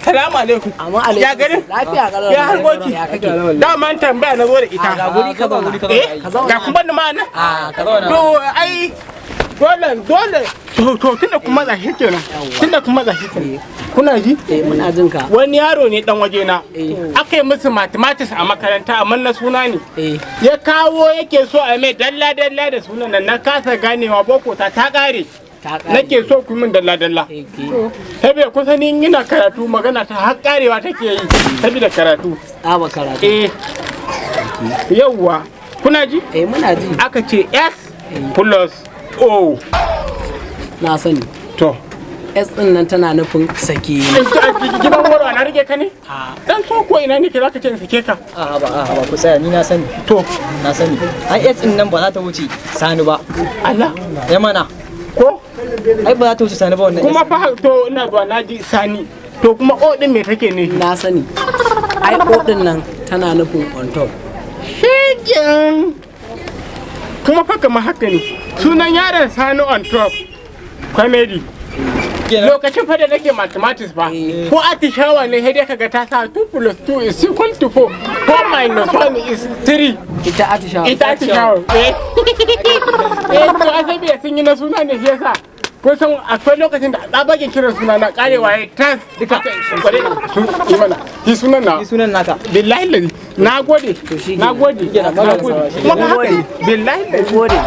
Salamu alaikum. Amma alaikum. Ya garin? Lafiya kalau. Ya harkoki? Ya kake? Daman tambaya na zo da ita. Ga guri ka zauna. Eh, Ka zauna. ga kuma ni ma nan. A ka zauna. To ai dole dole to tunda kuma matsa shi kenan. Tunda kuma matsa shi kenan. Kuna ji? Eh, muna jin ka. Wani yaro ne dan waje na. Eh. Aka yi musu mathematics a makaranta, amma na suna ne. Eh. Ya kawo yake so a mai dalla dalla da sunan nan, na kasa ganewa, boko ta ta kare. Ta kare. Nake so ku yi min dalla dalla. Eh, ke. Saboda kusa ni ina karatu, magana ta har karewa take yi saboda karatu. Tsaba karatu. Eh. Yawwa. Kuna ji? Eh, muna ji. Aka ce S plus O. Na sani. To. S din nan tana nufin sake ni. Gidan warwa na rike ka ne? A. Dan so ko ina ne ke zaka ce in sake ka? A ba, a ba, ku tsaya, ni na sani. To. Na sani. Ai S din nan ba za ta wuce Sani ba. Allah. Ya mana. Ko? Ai ba za ta wuce Sani ba wannan. Kuma fa to ina zuwa, na ji Sani. To kuma O din me take ne? Na sani. Ai O din nan tana nufin on top. Shegen. Kuma fa kamar haka ne. Sunan yaron Sani on top. Comedy. Kenan. Lokacin fa da nake mathematics fa, ko atishawa ne sai dai kaga ta sa 2 plus 2 is equal to 4, 4 minus 1 is 3. Ita atishawa. Ita atishawa. Eh, to asabi sun yi na suna ne, shi yasa. Ko san akwai lokacin da tsabagen kiran suna na karewa ya tas duka kware su yi mana shi sunan na. Ni sunan naka. Billahi lazi, na gode. Shi Na gode, na gode. Kuma fa haka ne, billahi lazi. Gode.